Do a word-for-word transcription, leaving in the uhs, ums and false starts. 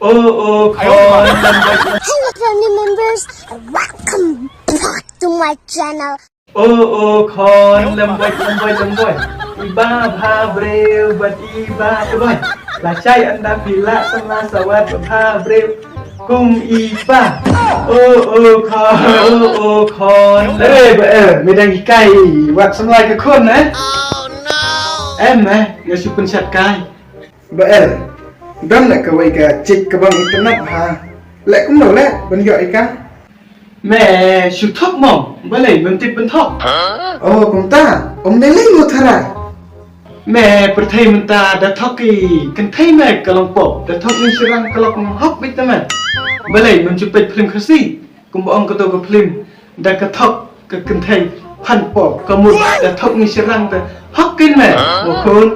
Oh, oh, khon, lem boi. Hello, family members, and welcome back to my channel. Oh, oh, khon, lem boi, lem boi, lem boi. Iba bha briew, bad iba te boi. La shai ynda phi lah samla sawat bha briew. Kum iba. Oh, oh, khon, oh, oh, khon. Eh, ba, eh, me dang hikai wat samla ka khon, eh? Em, eh, nga shu pynshad kai. Ba el, don na kawei ka chick ka bang internet ha. Leh kumno leh, ban ïoh ïa ka. Me shu thok mo, balei mem tip ban thok. Oh, kumta, ym ne lei mo tharai. Me pyrthei mynta da thok ki kynthei me ka long pop, da thok ni shirang ka long hok bit na me. Balei mem shu peit film Khasi. Kumba ong kato ka film, da ka thok ka kynthei phan pop ka mut da thok ni shirang da hok kin me, mo khun.